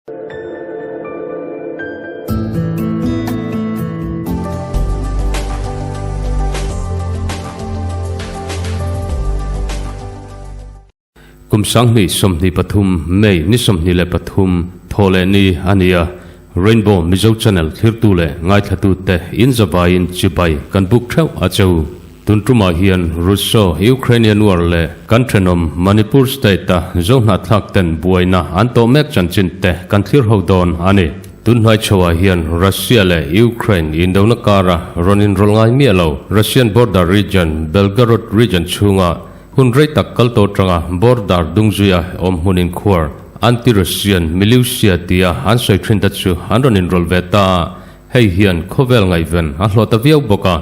Kum 2023 May ni 23 Thawhlehni a ni a, Rainbow Mizo Channel thlirtu leh ngaithlatute in zavaiin chibai kan buk theuh a cheu. Tun tumah hian Russo-Ukrainian War leh kan thenawm Manipur State-a Zohnahthlak ten buaina an tawh mek chanchin te kan thlir ho dawn a ni. Tun hnuai chhoah hian Russia leh Ukraine indona kara rawn inrawlh ngai miah lo Russian border region Belgorod region chhunga hun rei tak kal tawh tanga border dungzuia awm hmun inkhuar anti-Russian militia tia an sawi thin te chu an rawn inrawlh ve ta a, hei hian khawvel ngaihven a hlawh ta viau bawk a.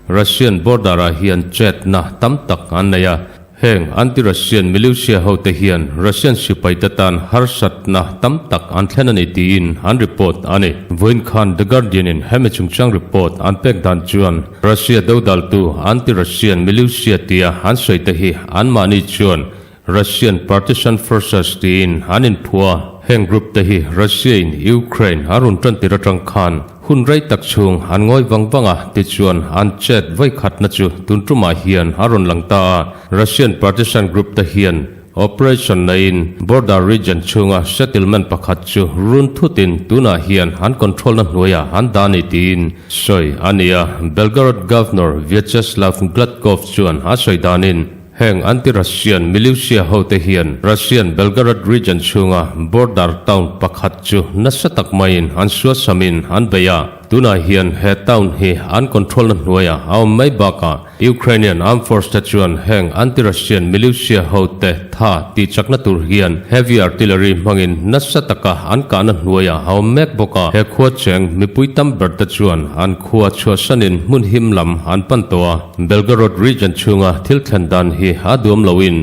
Russian border-ah hian chetna tam tak an nei a, heng anti-Russian militia hote hian Russian sipaite tan harsatna tam tak an thlen a ni tiin an report a ni. Vawiin khan The Guardian-in hemi chungchang report an pek dan chuan Russia dodaltu anti-Russian militia tia an sawite hi anmahni chuan Russian Partisan Forces tiin an inphuah. Heng group te hi Russia-in Ukraine a rawn tan tir atang khan hun rei tak chhung an ngawi vang vang a, tichuan an chet vawi khatna chu tun tumah hian a rawn lang ta a. Russian Partisan group te hian operation neiin border region chhunga settlement pakhat chu run thutin tunah hian an control-na hnuaiah an dah a ni tiin sawi a ni a. Belgorod Governor Vyacheslav Gladkov chuan a sawi danin, Heng anti-Russian militia hote hian Russian Belgorod region chhunga border town pakhat chu nasa tak maiin an suasamin an bei a. Tunah hian he town hi an control-na hnuaiah a awm mai bakah Ukrainian armed force te chuan heng anti-Russian militia hote tha tihchakna tur hian heavy artillery hmangin nasa taka an kahna hnuaiah a awm mek bawk a. He khua cheng mipui tam ber te chuan an khua chhuahsanin hmun him lam an pan tawh a. Belgorod region chhunga thil thlen dan hi a duam loin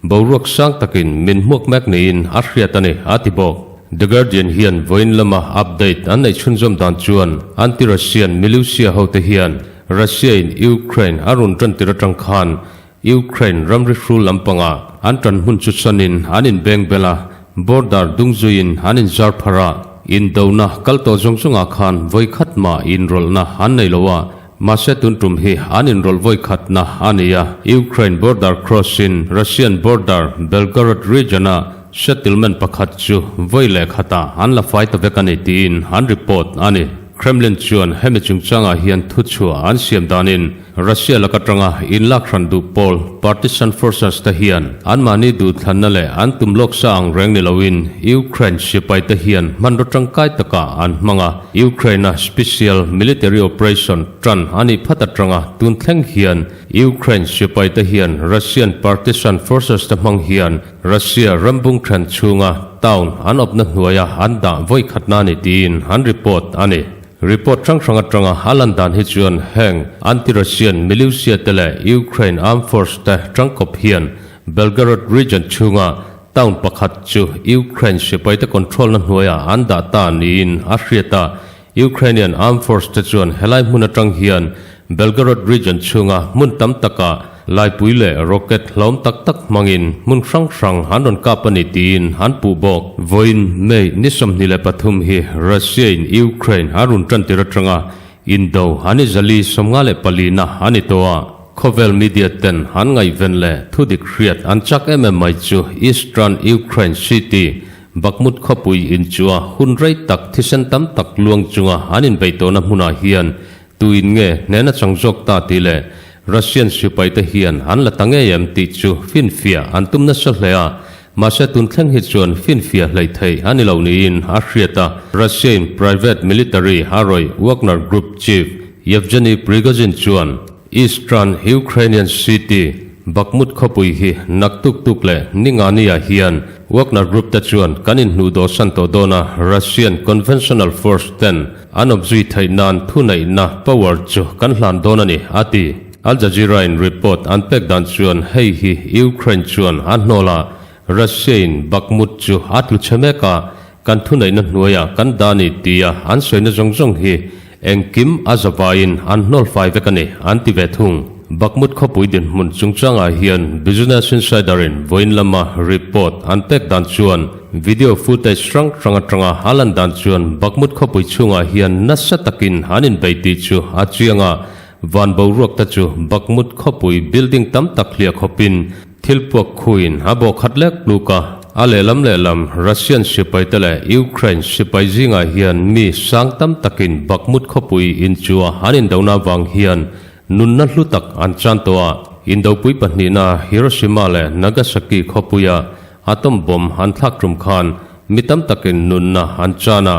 boruak sang takin min hmuak mek niin a hriat a ni, a ti bawk. The Guardian hian vawiin lama update an neih chhunzawm dan chuan anti-Russian militia hote hian Russia-in Ukraine a rawn tan tir atang khan Ukraine ramri hrul lampangah an tan hmun chu sanin an inbeng bel a, border dungzuiin an inzar phar a, indona kal tawh zawng zawngah khan vawikhat mah inrawlhna an nei lo a, Mahse tun tum hi an inrawlh vawi khatna a ni a, Ukraine border cross-in Russian border Belgorod region-a settlement pakhat chu vawi leh khatah an la fai ta vek a ni tiin an report a ni. Kremlin chuan hemi chungchangah hian thuchhuah an siam danin Russia lak atanga inlak hran duh pawl partisan forces te hian anmahni duhthlanna leh an tum lawk sa ang reng ni loin Ukraine sipai te hian hmanraw tangkai takah an hmang a. Ukraine-a special military operation tan a nih phat atanga tun thleng hian Ukraine sipaite hian Russian partisan forces te hmang hian Russia rambung then chhunga town an awpna hnuaia an dah vawi khatna a ni tiin an report a ni. Report hrang hrang atanga a lan dan hi chuan heng anti-Russian militia te leh Ukraine armed force te tangkawp hian Belgorod region chhunga Town pakhat chu Ukraine sipaite control-na hnuaiah an dah ta niin a hriat a, Ukrainian Armed Force te chuan helai hmun atang hian Belgorod region chhunga hmun tam takah laipui leh rocket hlawm tak tak hmangin hmun hrang hrang an rawn kap a ni tiin an puh bawk. Vawiin May ni 23 hi Russia-in Ukraine a run tan tir atanga Indo an i 54 na a ni tawh a, khawvel media ten an ngaihven leh thudik hriat an chak em em mai chu Eastern Ukraine city Bakhmut khawpui inchua hun rei tak thisen tam tak luang chunga an inbeih tawhna hmunah hian tuin nge hnena chang zawk ta tih leh Russian sipaite hian an la ta ngei em tih chu finfiah an tum nasa hle a, Mahse tun thleng hi chuan finfiah hleih theih a ni lo niin a hriat a, Russia-in private military a rawih Wagner Group chief Yevgeny Prigozhin chuan Eastern Ukrainian city Bakhmut khawpui hi naktuk tuk leh Ningani-ah hian Wagner Group te chuan kan inhnuh dawhsan tawh dawn a, Russian conventional force ten an awpzui theih nan thuneihna power chu kan hlan dawn a ni, a ti. Al Jazeera-in report an pek dan chuan hei hi Ukraine chuan a hnawl a, Russia-in Bakhmut chu a tlu chhe mek a, kan thuneihna hnuaiah kan dah a ni tia an sawina zawng zawng hi engkim a zavaiin an hnawl fai vek a ni, an ti ve thung. Bakhmut khawpui dinhmun chungchangah hian Business Insider-in vawiin lama report an pek dan chuan. Video footage hrang hrang atanga a lan dan chuan Bakhmut khawpui chhungah hian nasa takin an inbei tih chu a chiang a, van boruak te chu Bakhmut khawpui building tam tak hliah khawpin thil puak khuin a bawh khat lek tluk a. A lehlam lehlam Russian sipai te leh Ukraine sipai zingah hian mi sang tam takin Bakhmut khawpui inchua an indona avang hian Nunna hlu tak an chan tawh a, Indopui pahnihna Hiroshima leh Nagasaki khawpuia atom bomb an thlak tum khan mi tam takin nunna an chan a,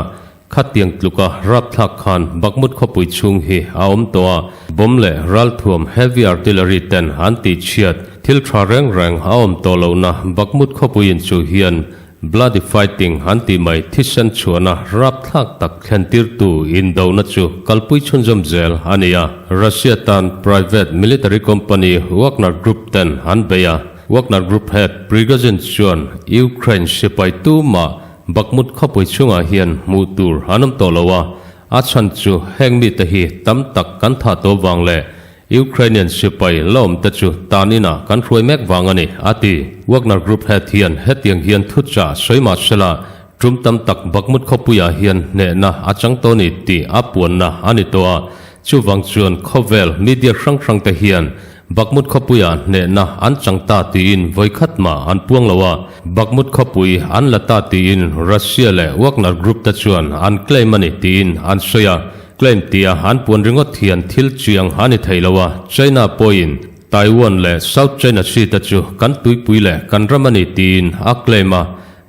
khatiang tluka rapthlak khan Bakhmut khawpui chhung hi a awm tawh a, bomb leh ralthuam heavy artillery ten an tihchhiat thil tha reng reng a awm tawh lohna Bakhmut khawpui inchuh hian Bloody fighting an tih mai thisen chhuahna rapthlak tak thlentirtu indona chu kalpui chhunzawm zel a ni a. Russia tan private military company Wagner Group ten an bei a. Wagner Group head Prigozhin chuan Ukraine sipai tumah Bakhmut khawpui chhungah hian hmuh tur an awm tawh lo a, a chhan chu heng mite hi tam tak kan thah tawh vang leh Ukrainian sipai la awm te chu tan inah kan hruai mek vang a ni, a ti. Wagner Group head hian hetiang hian thuchah sawi mah sela, tum tam tak Bakhmut khawpuiah hian hnehna a chang tawh ni tih a puanna a ni tawh a. Chuvang chuan khawvel media hrang hrang te hian Bakhmut khawpuiah hnehna an chang ta tiin vawikhat mah an puang lo a. Bakhmut khawpui an la ta tiin Russia leh Wagner Group te chuan an claim a ni tiin an sawi a. Claim tia an puan ringawt hian thil chiang a ni thei lo a, China pawhin Taiwan leh South China Sea te chu kan tuipui leh kan ram a ni tiin a claim a,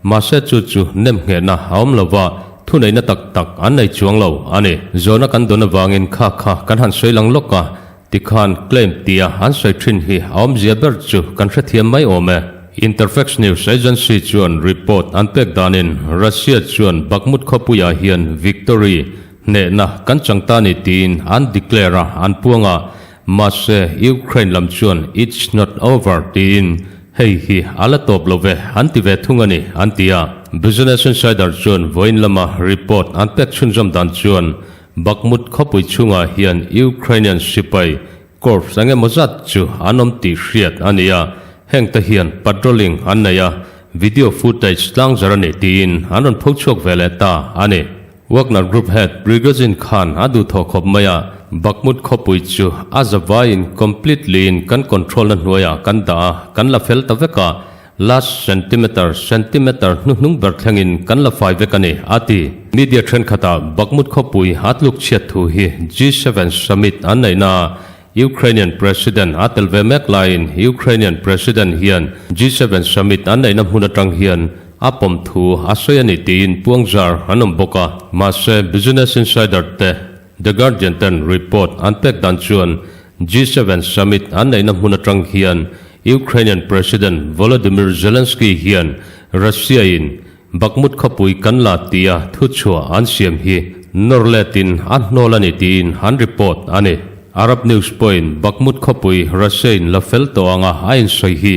mahse chu chu nemnghehna a awm lo va, thuneihna tak tak an nei chuang lo a ni. Zawhna kan dawn avangin kha kha kan han sawi lang lawk a, tikhan claim tia an sawi thin hi a awmzia ber chu kan hrethiam mai awm e. Interfax News Agency chuan report an pek danin Russia chuan Bakhmut khawpuiah hian victory Hnehna kan chang ta ni tiin an declare a, an puang a, mahse Ukraine lam chuan it's not over tiin hei hi a la tawp lo ve an ti ve thung a ni an ti a. Business Insider chuan vawiin lama report an pek chhunzawm dan chuan Bakhmut khawpui chhungah hian Ukrainian sipai corps eng emaw zat chu an awm tih hriat a ni a, hengte hian patrolling an nei a, video footage tlangzar a ni tiin an rawn pho chhuak ve leh ta a ni. Wagner Group head Prigozhin khan a duh thawh khawp mai a, Bakhmut khawpui chu a zavaiin completely in kan control na hnuaiah kan dah a, kan la fel ta vek a, last centimeter, centimeter hnuhnung ber thlengin kan la fai vek a ni, a ti. Media thenkhatah Bakhmut khawpui a tluk chhiat thu hi G7 summit an neihna a Ukrainian President a tel ve mek laiin Ukrainian President hian G7 summit an neihna hmun atang hian a pawm thu a sawi a ni tiin puangzar an awm bawk a. Mahse, Business Insider te The Guardian ten report an pek dan chuan G7 summit an neihna hmun atang hian Ukrainian President Volodymyr Zelensky hian Russia-in Bakhmut khawpui kan la tia thuchhuah an siam hi nawr letin a hnawl a ni tiin an report a ni. Arab News pawhin Bakhmut khawpui Russia-in la fel tawh anga a insawi hi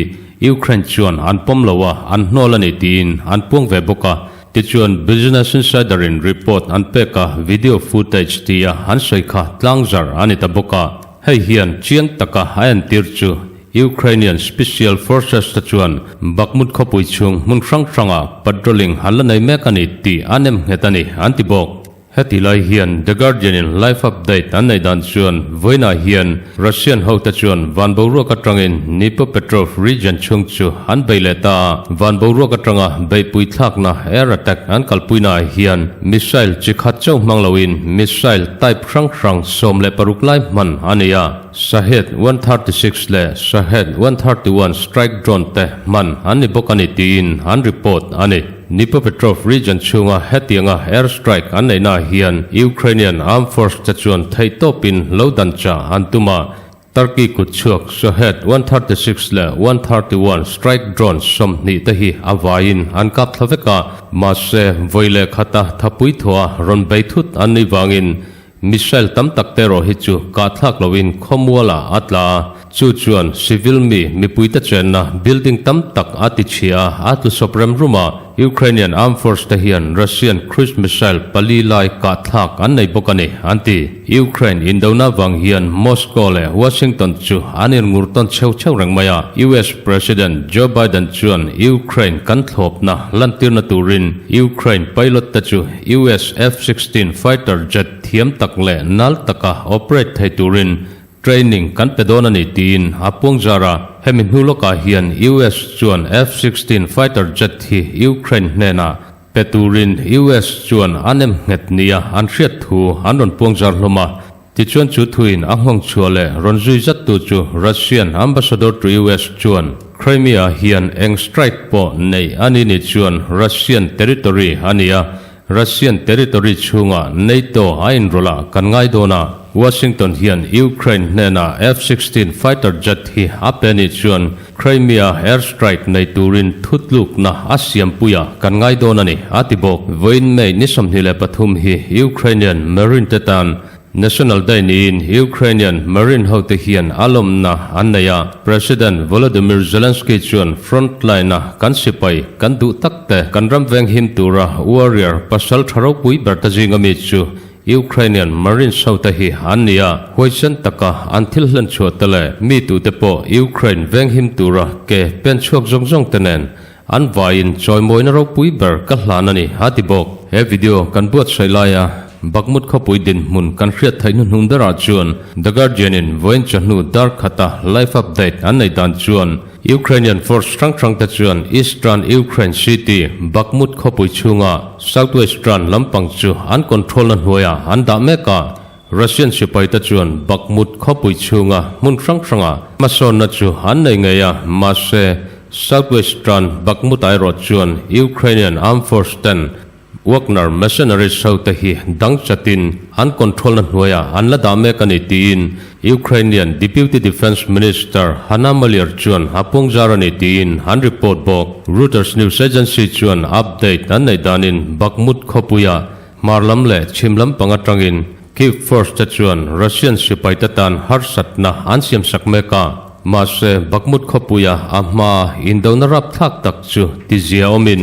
Ukraine chuan an pawm lo a, an hnawl a ni tiin an puang ve bawk a. Tichuan Business Insider-in report an pek a, video footage tia an sawi kha tlangzar a ni ta bawk a. Hei hian chiang taka a entir chu Ukrainian Special Forces te chuan Bakhmut khawpui chhung hmun hrang hrangah patrolling an la nei mek a ni tih an em nghet a ni, an ti bawk. Heti lai hian The Guardian-in live update an neih dan chuan vawiinah hian Russian hote chuan van boruak atangin Dnipropetrovsk region chhung chu an bei leh ta a, van boruak atanga beihpui thlakna air attack an kalpuinaah hian missile chi khat chauh hmang loin missile type hrang hrang 16 lai hman a ni a. Shahed 136 leh Shahed 131 strike drone te hman an ni bawk a ni tiin an report a ni. Dnipropetrovsk region chhunga hetianga air strike an neihnaah hian Ukrainian armed force te chuan theihtawpin lo dan chah an tum a, Turkey kut chhuak Shahed 136 leh 131 strike drone 20 te hi a vaiin an kap thla vek a, mahse vawi leh khata thapui thuah rawn bei thut an nih vangin Missile tam tak te erawh hi chu kah thlak loin khawmualah a tla a. Chu chuan civil mi mipuite chenna building tam tak a ti chhia a, a tlu sawp rem rum a. Ukrainian Armed Force te hian Russian cruise missile pali lai kah thlak an nei bawk a ni, an ti. Ukraine indona vang hian Moscow leh Washington chu an inngur tawn cheu cheu reng mai a. US President Joe Biden chuan Ukraine kan thlawpna lantirna turin Ukraine pilot te chu US F-16 fighter jet thiam tak leh nal taka operate thei turin Training kan pe dawn a ni tiin a puang zar a, hemi hnu lawkah hian US chuan F-16 fighter jet hi Ukraine hnenah pe turin US chuan a nem nghet nia an hriat thu an rawn puang zar hlawm a. Tichuan chu thuin a nghawng chhuah leh rawn zui zattu chu Russian ambassador to US chuan Crimea hian eng strike pawh neih a ni ni chuan Russian territory a ni a, Russian territory chhunga NATO a inrawlh ah kan ngai dawn a, Washington hian Ukraine hnenah F-16 fighter jet hi a pe nih chuan Crimea airstrike nei turin thutlukna a siampui ah kan ngai dawn a ni, a ti bawk. Vawiin May ni 23 hi Ukrainian Marine te tan National Day niin Ukrainian Marine hote hian a lawmna an nei a, President Volodymyr Zelensky chuan front line-a kan sipai kan duh tak te kan ram venghim tura warrior pasal tha ropui ber te zinga mi chu Ukrainian Marines hote hi an ni a, huaisen taka an thil hlen chhuah te leh mi tute pawh Ukraine venghim tura ke pen chhuak zawng zawng te nen an vaiin chawimawina ropui ber ka hlan a ni, a ti bawk. He video kan buatsaih laia Bakhmut khawpui dinhmun kan hriat theih hnuhnung berah chuan The Guardian-in vawiin chawhnu dar khata live update an nei dan chuan Ukrainian force hrang hrang te chuan Eastern Ukraine city Bakhmut khawpui chhunga southwestern lampang chu an control-na hnuaiah an dah mek a. Russian sipai te chuan Bakhmut khawpui chhunga hmun hrang hranga hmasawnna chu an nei ngei a, mahse southwestern Bakhmut erawh chuan Ukrainian armed force ten Wagner mercenaries ho te hi dang chatin an control na hnuaiah an la dah mek a ni tiin Ukrainian Deputy Defence Minister Hanna Maliar chuan a puang zar a ni tiin an report bawk. Reuters news agency chuan update an neih danin Bakhmut khawpuia hmar lam leh chhim lam pang atangin Kyiv force te chuan Russian sipai te tan harsatna an siamsak mek a, mahse Bakhmut khawpuia a hmaa indona rapthlak tak chu tizia awmin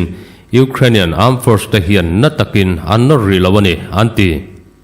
Ukrainian Armed Force te hian na takin an nawr rih lo a ni, an ti.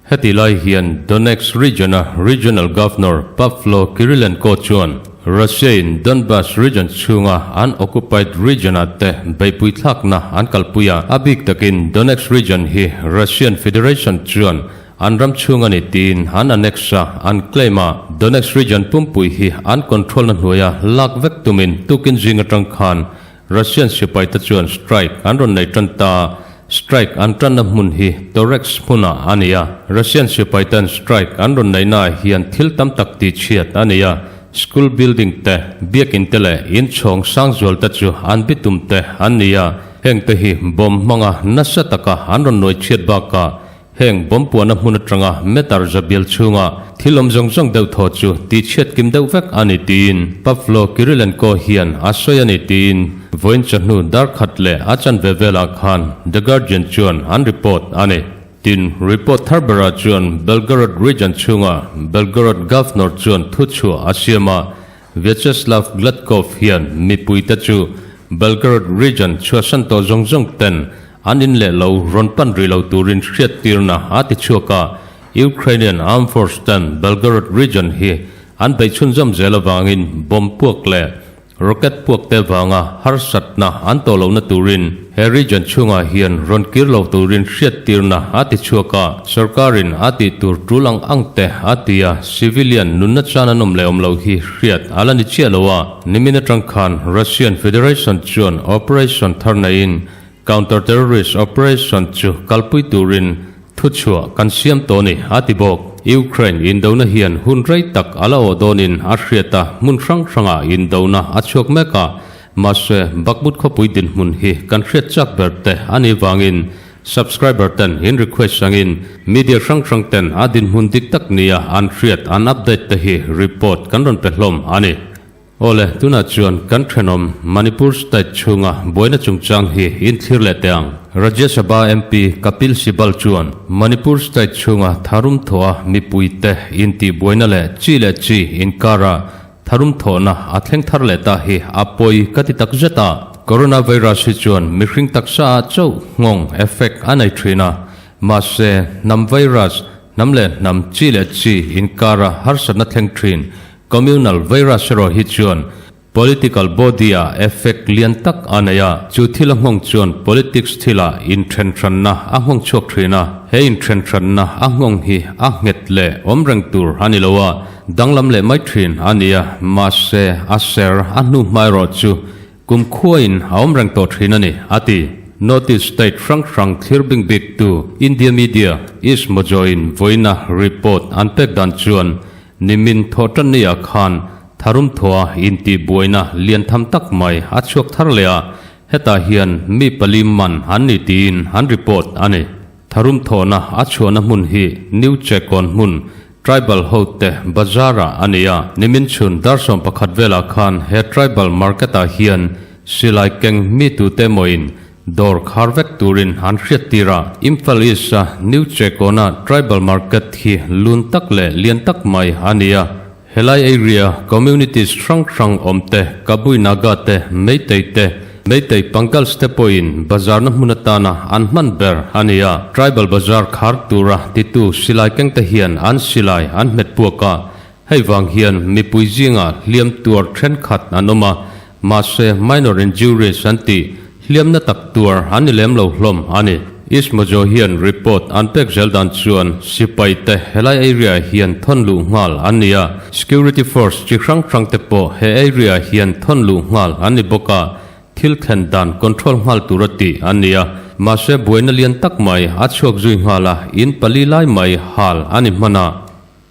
Heti lai hian Donetsk region-a Regional Governor Pavlo Kyrylenko chuan Russia-in Donbas region chhunga an occupied region-ah te beihpui thlakna an kalpui a, a bik takin Donetsk region hi Russian Federation chuan an ram chhung a ni tiin an annex a, an claim a. Donetsk region pumpui hi an control-na hnuaia lak vek tumin tukin zing atang khan Russian sipai te chuan strike an rawn nei tan ta. Strike an tanna hmun hi Toretsk hmunah a ni a. Russian sipai ten strike an rawn neihnaah hian thil tam tak tih chhiat a ni a. School building te, biakin te leh inchhawng sang zual te chu an bitum te an ni a. Heng te hi bomb hmanga nasa taka an rawn nuai chhiat bakah Heng bomb puahna hmun atanga meter zabial chhunga thil awm zawng zawng deuh thaw chu tihchhiat kim deuh vek a ni tiin Pavlo Kyrylenko hian a sawi a ni tiin vawiin chawhnu dar khat leh a chanve velah khan The Guardian chuan an report a ni. Tin, report thar berah chuan Belgorod region chhunga Belgorod Governor chuan thuchhuah a siam a, Vyacheslav Gladkov hian mipuite chu Belgorod region chhuahsan tawh zawng zawng ten An in leh lo rawn pan rih lo turin hriattirna a ti chhuak a, Ukrainian Armed Force ten Belgorod region hi an beih chhunzawm zel avangin bomb puak leh rocket puak te vanga harsatna an tawh lohna turin he region chhungah hian rawn kir lo turin hriattirna a ti chhuak a, sorkarin a tih tur tul ang ang te a ti a, civilian nunna chan an awm leh awm loh hi hriat a la ni chiah lo a, nimin atang khan Russian Federation chuan operation thar neiin Counter Terrorist Operation chu kalpui turin thuchhuah kan siam tawh a ni, a ti bawk. Ukraine indona hian hun rei tak a la awh dawnin a hriat a, hmun hrang hrangah indona a chhuak mek a, mahse Bakhmut khawpui dinhmun hi kan hriat chak ber te a nih vangin subscriber ten in request angin media hrang hrang ten a dinhmun dik tak nia an hriat an update te hi report kan rawn pe hlawm a ni. Awle, tunah chuan kan thenawm Manipur state chhunga buaina chungchang hi inthlir leh teh ang. Rajya Sabha MP Kapil Sibal chuan Manipur state chhunga tharum thawha mipuite intihbuaina leh chi leh chi inkara tharum thawhna a thleng thar leh ta hi a pawi ka ti tak zet a. Coronavirus hi chuan mihring taksa ah chauh nghawng, effect, a nei thin a, mahse hnam virus, hnam leh hnam, chi leh chi inkara harsatna thleng thin communal virus erawh hi chuan Political body ah effect lian tak a nei a, chu thil a nghawng chuan politics thilah inthenhranna a nghawng chhuak thin a, he inthenhranna a nghawng hi a nghet leh awm reng tur a ni lo a, danglam leh mai thin a ni a, mahse a ser a hnu hma erawh chu kum khuain a awm reng tawh thin a ni, a ti. North East state hrang hrang thlir bing bik tu India media East Mojo-in vawiina report an pek dan chuan Nimin thawhtannia khan tharum thawha intihbuaina lian tham tak mai a chhuak thar leh a, hetah hian mi pali man an ni tiin an report a ni. Tharum thawhna a chhuahna hmun hi New Chekawn hmun Tribal hote bazar-ah a ni a, nimin chhun dar 11 velah khan he Tribal market-ah hian silai keng mi tute mawin Dawr khar vek turin an hriat tir a, Imphal East-a New Chekawna Tribal Market hi lun tak leh lian tak mai a ni a. Helai area communities hrang hrang awm te, Kabui Naga te, Meitei te, Meitei Pangals te pawhin bazarna hmun atana an hman ber a ni a. Tribal Bazar khar tura titu silai keng te hian an silai an hmet puak a, hei vang hian mipui zingah hliam tuar thenkhat an awm a, Mahse, minor injuries an tih hliamna tak tuar an ni lem lo hlawm a ni. East Mojo hian report an pek zel dan chuan sipai te helai area hian thawn luh nghal an ni a, security force chi hrang hrang te pawh he area hian thawn luh nghal an ni bawk a, thil thlen dan control nghal tura tih an ni a. Mahse, buaina lian tak mai a chhuak zui nghal a, in pali lai mai hal a ni hman a.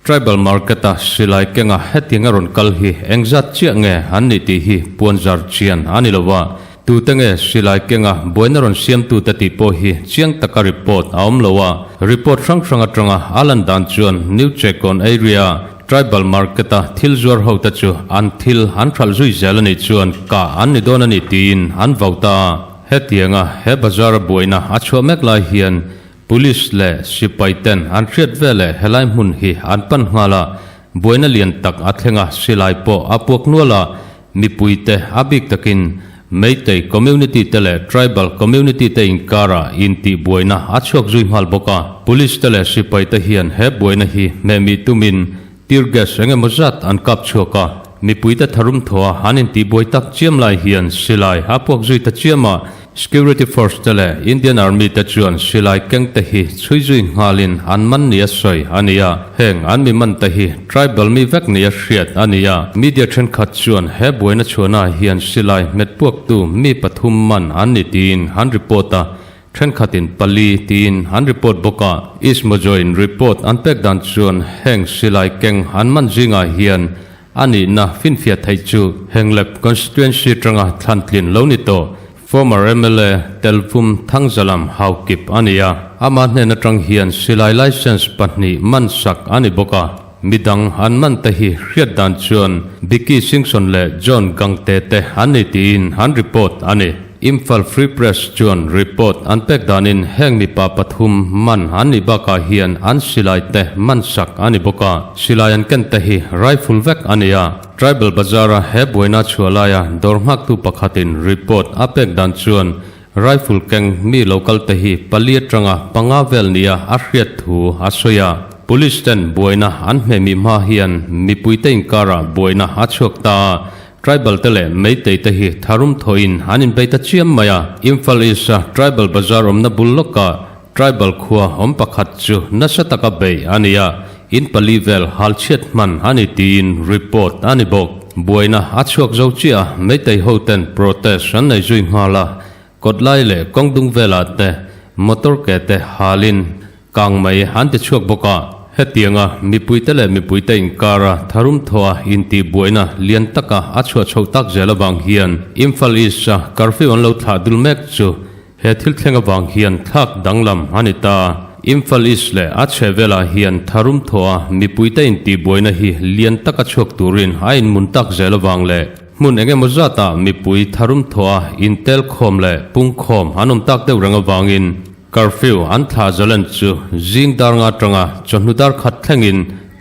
Tribal market-a silai kenga hetiang a rawn kal hi engzat chiah nge an nih tih hi puanzar chian a ni lo a, tute nge silai kenga buaina rawn siamtute tih pawh hi chiang taka report a awm lo a. Report hrang hrang atanga a lan dan chuan New Chekawn area-a Tribal market-a thil zuar hote chu an thil an hralh zui zel a nih chuan kah an ni dawn a ni tiin an vau ta a. Hetianga he bazar-a buaina a chhuah mek lai hian Police leh sipai ten an hriat veleh helai hmun hi an pan nghal a, buaina lian tak a thleng a, silai pawh a puak nual a, mipui te a bik takin Meitei community te leh tribal community te inkarah intihbuaina a chhuak zui nghal bawk a. Police te leh sipai te hian he buaina hi hmehmih tumin tear gas eng emaw zat an kap chhuak a, mipui te tharum thaw a an intihbuai tak chiam lai hian silai a puak zui ta chiam a, Security Force te leh Indian Army te chuan silai keng te hi chhui zui nghalin an man nia sawi a ni a, heng an mi man te hi tribal mi vek nia hriat a ni a. Media thenkhat chuan he buaina chhuahnaah hian silai hmet puaktu mi pathum man an ni tiin an report a, thenkhatin pali tiin an report bawk a. East Mojo-in report an pek dan chuan heng silai keng an man zingah hian A nihna finfiah theih chu Henglep Constituency atanga thlantlin lo ni tawh former mla Telvum Thangzalam Haukip a ni a. Ama hnen atang hian silai licence pahnih man sak a ni bawk a. Midang an man te hi hriat dan chuan Bicky Singson leh John Gangte te an ni tiin an report a ni. Imphal Free Press chuan report an pek danin heng mipa pathum man an nih bakah hian an silai te man sak a ni bawk a, silai an ken te hi rifle vek a ni a. Tribal Bazar-a he buaina chhuah laia dawr nghaktu pakhatin report a pek dan chuan rifle keng mi lo kal te hi pali atanga panga vel nia a hriat thu a sawi a. Police ten buaina an hmehmih hma hian mipuite inkarah buaina a chhuak ta a, Tribal te leh Meitei te hi tharum thawhin an inbei ta chiam mai a, Imphal East-a Tribal Bazar awmna bul lawkah Tribal khua awm pakhat chu nasa taka beih a ni a, in pali vel hal chhiat hman a ni tiin report a ni bawk. Buaina a chhuak zo chiah a, Meitei ho ten protest an nei zui nghal a, kawtlai leh kawng dung velah te motor ke te halin Kang mai an ti chhuak bawk a, hetianga mipuite leh mipuite inkara tharum thawha intihbuaina lian taka a chhuah chhoh tak zel avang hian Imphal East-a curfew an lo thlah dul mek chu he thil thleng avang hian thlak danglam a ni ta. Imphal East leh a chhehvelah hian tharum thawha mipuite intihbuaina hi lian taka chhuak turin a inmun tak zel avang leh hmun eng emaw zatah mipui tharum thawha intel khawm leh pungkhawm an awm tak deuh reng avangin Curfew an thlah zalen chu zing dar nga atanga chawhnu dar khat thlengin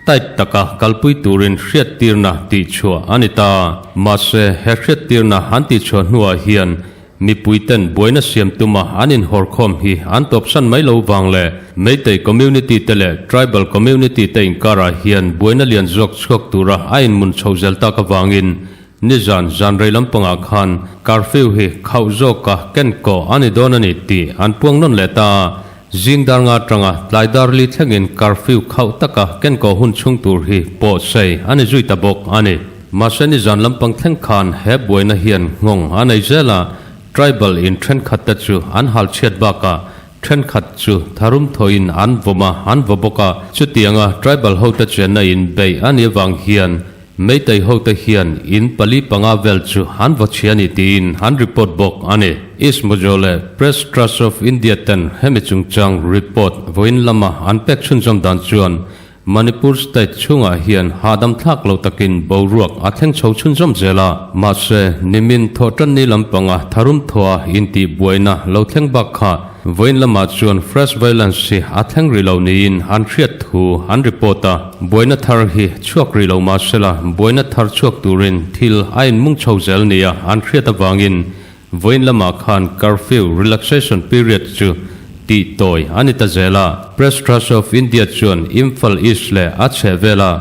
tight taka kalpui turin hriattirna tihchhuah a ni ta. Mahse, he hriattirna an tihchhuah hnuah hian Mipuiten buaina siam tuma an inhawrkhawm hi an tawpsan mai lo vang leh Meitei community te leh tribal community te inkarah hian buaina lian zawk chhuak tura a inmun chho zel tak avangin nizan zan rei lampangah khan curfew hi khauh zawka ken kawh a ni dawn a ni tih an puang nawn leh ta. Zing dar nga atanga tlai dar li thlengin curfew khauh taka ken kawh hun chhung tur hi pawh sei a ni zui ta bawk a ni. Mahse nizan lampang thleng khan he buaina hian nghawng a nei zel a, tribal in thenkhat te chu an hal chhiat bakah thenkhat chu tharum thawhin an vawm a, an vaw bawk a. Chutianga tribal hote chenna in beih a nih avang hian Meitei hote hian in pali panga vel chu an vaw chhia a ni tiin an report bawk a ni. East Mojo leh Press Trust of India ten hemi chungchang report vawiin lama an pek chhunzawm dan chuan Manipur state chhungah hian hahdam thlak lo takin boruak a thleng chho chhunzawm zel a, mahse nimin thawhtanni lampanga tharum thawha intihbuaina lo thleng bak kha vawiin lamah chuan fresh violence hi a thleng rih lo niin an hriat thu an report a, buaina thar hi chhuak rih lo mahsela buaina thar chhuak turin thil a inmung chho zel nia an hriat avangin Vawiin lamah khan curfew relaxation period chu tih tawi a ni ta zel a. Press Trust of India chuan Imphal East leh a chhehvela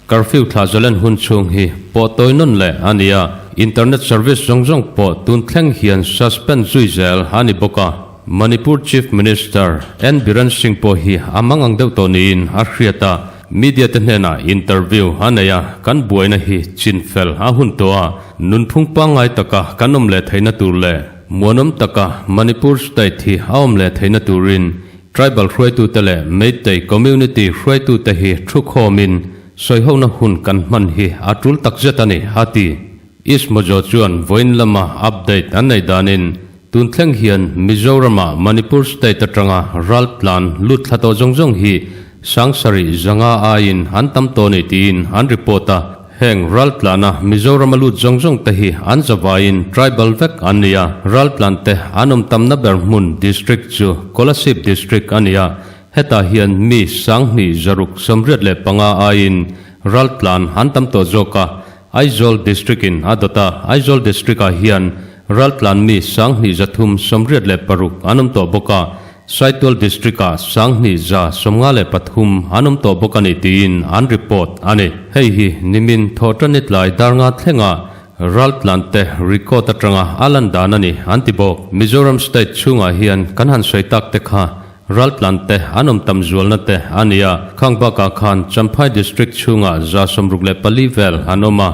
curfew thla zalen hun chhung hi pawh tawi nawn leh a ni a, internet service zawng zawng pawh tun thleng hian suspend zui zel a ni bawk a. Manipur Chief Minister N Biren Singh pawh hi a mangang deuh tawh niin a hriat a, media te hnenah interview a nei a, kan buaina hi chinfel a hun tawh a, Nunphung pangngai taka kan awm leh theihna tur leh muanawm taka Manipur state hi a awm leh theihna turin tribal hruaitute leh Meitei community hruaitute hi thu khawmin sawihona hun kan hman hi a tul takzet a ni, a ti. East Mojo chuan vawiin lama update an nei danin tun thleng hian Mizoramah Manipur state atanga raltlan lut thla tawh zawng zawng hi sangsarih zanga aiin an tam tawh a ni tiin an report a. Heng raltlana Mizorama lut zawng zawng te hi an zavaiin tribal vek an ni a, raltlan te an awm tamna ber hmun district chu Kolasib district a ni a, hetah hian mi sanghnih zaruk 85 aiin raltlan an tam tawh zawk a, Aizawl district in a dawt a, Aizawl district ah hian raltlan mi 2386 an awm tawh bawk a, Saitual District-ah 2193 an awm tawh bawk a ni tiin an report a ni. Hei hi nimin thawhtanni tlai dar nga thlenga raltlante record atanga a lan dan a ni an ti bawk. Mizoram state chhungah hian kan han sawi tak te kha raltlante an awm tam zualna te a ni a, khang bakah khan Champhai District chhungah 64 vel an awm a,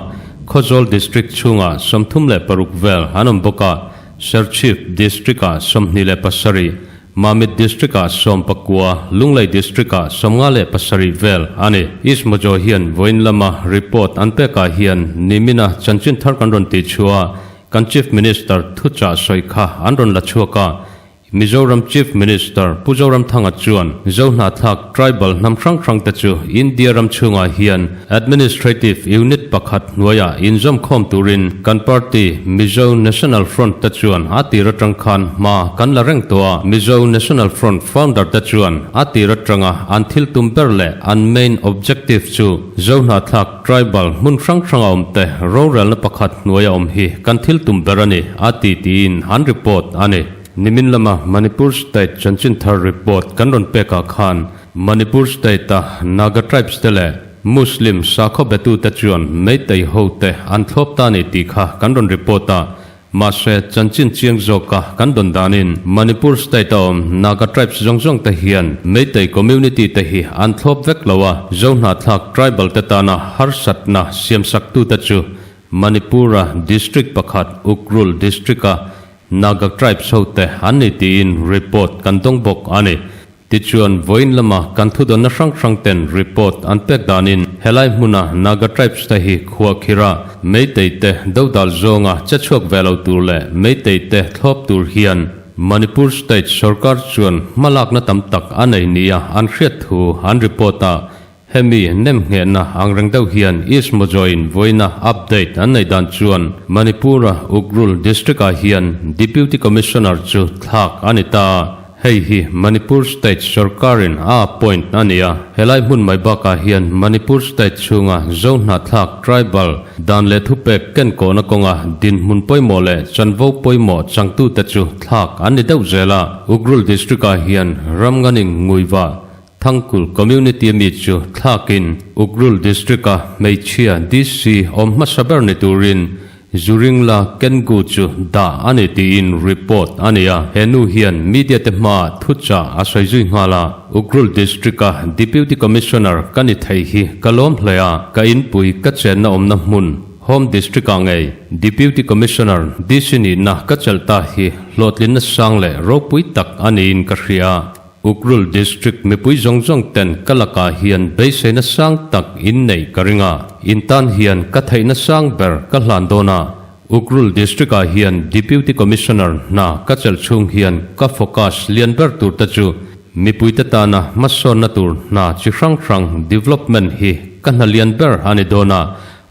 Khawzawl District chhungah 36 vel an awm bawk a, Serchhip District-ah 27, Mamit District-ah 19, Lunglei District-ah 57 vel a ni. East Mojo hian vawiin lama report an pekah hian nimina chanchin thar kan rawn tihchhuah a, kan Chief Minister thuchah sawi kha an rawn la chhuak a, Mizoram Chief Minister Pu Zoramthanga chuan Zohnahthlak tribal hnam hrang hrangte chu India ram chhungah hian Administrative Unit pakhat hnuaiah inzawmkhawm turin kan party Mizo National Front te chuan a tir atang khan hma kan la reng tawh a, Mizo National Front founder te chuan a tir atanga an thil tum ber leh an main objective chu Zohnahthlak tribal hmun hrang hranga awmte rorelna pakhat hnuaia awm hi kan thil tum ber a ni a ti tiin an report a ni. Nimin lama Manipur State chanchin thar report kan rawn pekah khan Manipur State-a Naga tribes te leh Muslim sakhaw betute chuan Meitei hote an thlawp ta a ni tih kha kan rawn report a, mahse chanchin chiang zawka kan dawn danin Manipur State-a awm Naga tribes zawng zawng te hian Meitei community te hi an thlawp vek lo a, Zohnahthlak tribal te tana harsatna siamsaktute chu Manipur-a district pakhat Ukhrul district-a Naga tribes hote an ni tiin report kan dawng bawk a ni. Tichuan, vawiin lama kan thudawnna hrang hrang ten report an pek danin helai hmuna Naga tribes te hi khua khira Meitei te dodal zawnga che chhuak ve lo tur leh Meitei te thlawp tur hian Manipur state sorkar chuan hmalakna tam tak a nei nia an hriat thu an report a. Hemi nemnghehna angreng deuh hian East Mojoin vawiina update an neih dan chuan Manipur-a Ukhrul district-ah hian Deputy Commissioner chu thlak a ni ta. Hei hi Manipur State sorkarin a appoint a ni a. Helai hmun mai bakah hian Manipur State chhunga Zohnahthlak, Tribal, dan leh thupek kenkawhna kawnga dinhmun pawimawh leh chanvo pawimawh changtute chu thlak an ni deuh zel a. Ukhrul District-ah hian Ramnganing Nguiva Thangkul Community mi chu thlakin Ukhrul District-a hmeichhia DC awm hmasa ber ni turin Zuringla Kengu chu dah a ni tiin report a ni a. He nu hian media te hmaah thuchah a sawi zui nghal a. Ukhrul District-a Deputy Commissioner ka ni thei hi ka lawm hle a, ka inpui ka chenna awmna hmun Home District-ah ngei Deputy Commissioner DC nihna ka chelh ta hi hlawhtlinna sang leh ropui tak a niin ka hria. Ukhrul District mipui zawng zawng ten ka lakah hian beiseina sang tak in neih ka ring a, in tan hian ka theihna sang ber ka hlan dawn a. Ukhrul District ah hian Deputy Commissioner hna ka chelh chhung hian ka focus lian ber tur te chu mipuite tana hmasawnna tur hna chi hrang hrang development hi ka hna lian ber a ni dawn a,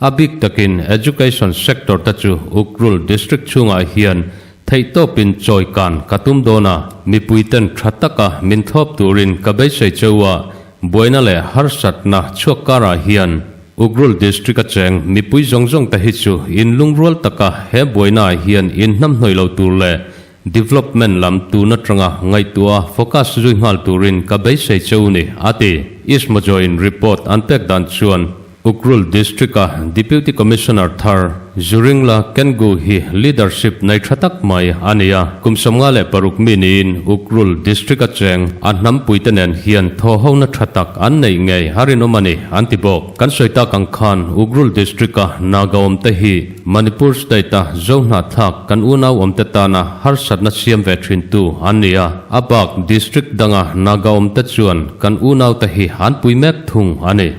a bik takin Education sector te chu Ukhrul District chhungah hian Theihtawpin chawikan ka tum dawn a, mipuiten tha taka min thlawp turin ka beisei cheu a, buaina leh harsatna chhuak karah hian Ukhrul District a cheng mipui zawng zawng te hi chu in lungrual taka he buainaah hian in hnamhnawih lo tur leh development lam tun atanga ngaihtuah focus zui nghal turin ka beisei cheu ni, a ti. Ismojo-in report an pek dan chuan Ukhrul District-a Deputy Commissioner thar Zuringla Kengu hi leadership nei tha tak mai a ni a. Kum 56 mi niin Ukhrul District-a cheng a hnampuite nen hian thawhhona tha tak an neih ngei a rinawm a ni, an ti bawk. Kan sawi tak ang khan Ukhrul District-a Naga awmte hi Manipur State-a Zohnahthlak kan unau awmte tana harsatna siam ve thintu an ni a. A bak District danga Naga awmte chuan kan unaute hi an pui mek thung a ni.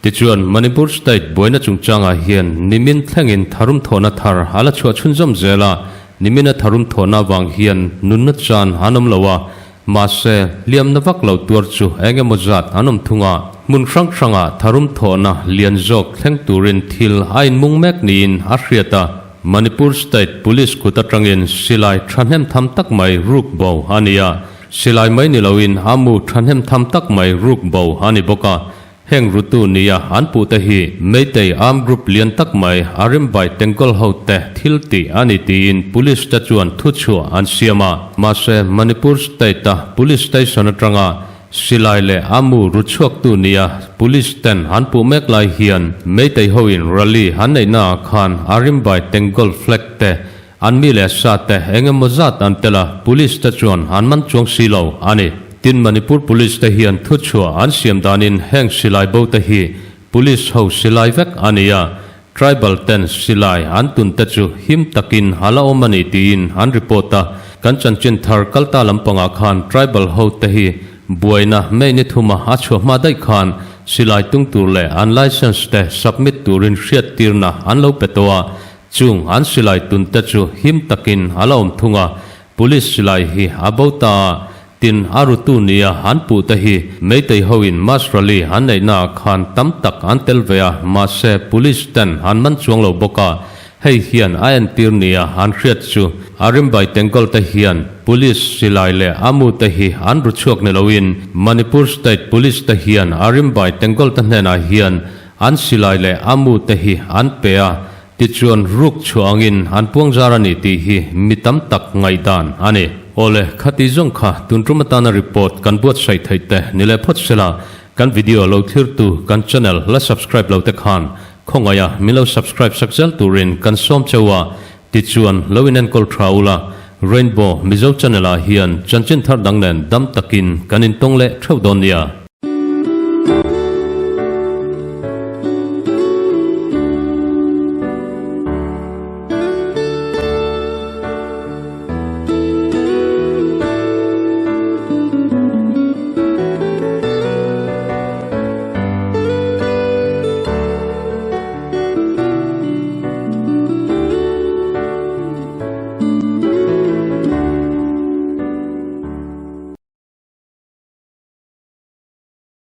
Tichuan, Manipur State buaina chungchangah hian nimin thlengin tharum thawhna thar a la chhuah chhunzawm zel a, nimina tharum thawhna avang hian nunna chan an awm lo a, mahse, hliamna vak lo tuar chu eng emaw zat an awm thung a, hmun hrang hrangah tharum thawhna lian zawk thleng turin thil a inmung mek niin a hriat a, Manipur State Police kut atangin silai thahnem tham tak mai ruk bo a ni a, silai mai ni loin a mu thahnem tham tak mai ruk bo a ni bawk a. Heng rutu nia an puhte hi Meitei armed group lian tak mai Arimbai Tengkol hote thil tih a ni tiin Police te chuan thuchhuah an siam a. Mahse, Manipur State-a Police Station atanga silai leh a mu ru chhuaktu nia Police ten an puh mek lai hian Meitei hoin rally an neihnaah khan Arimbai Tengkol flag te An mi leh sa te eng emaw zat an tel a, Police te chuan an man chuang si lo a ni. Tin, Manipur Police te hian thuchhuah an siam danin heng silai bo te hi Police ho silai vek a ni a, Tribal ten silai an tun te chu him takin a la awm a ni tiin an report a. Kan chanchin thar kalta lampangah khan Tribal ho te hi buaina May ni thuma a chhuah hma daih khan silai tung tur leh an license te submit turin hriattirna an lo pe tawh a, Chung an silai tunte chu him takin a la awm thung a, Police silai hi a bo ta a, tin a rutu nia an puhte hi Meitei hoin mass rally an neihnaah khan tam tak an tel ve a, mahse Police ten an man chuang lo bawk a, hei hian a entir nia an hriat chu Arimbai Tengkol te hian Police silai leh a mute hi an ru chhuak ni loin Manipur State Police te hian Arimbai Tengkol te hnenah hian An silai leh a mu te hi an pe a, tichuan ruk chhuah angin an puangzar a ni tih hi mi tam tak ngaihdan a ni. Awle, khati zawng kha tun tum atana report kan buatsaih theih te ni leh phawt sela, kan video lo thlirtu kan channel la subscribe lo te khan khawngaih a min lo subscribe sak zel turin kan sawm cheu a, tichuan lo in enkawl tha ula, Rainbow Mizo channel ah hian chanchin thar dang nen dam takin kan intawng leh theuh dawn nia.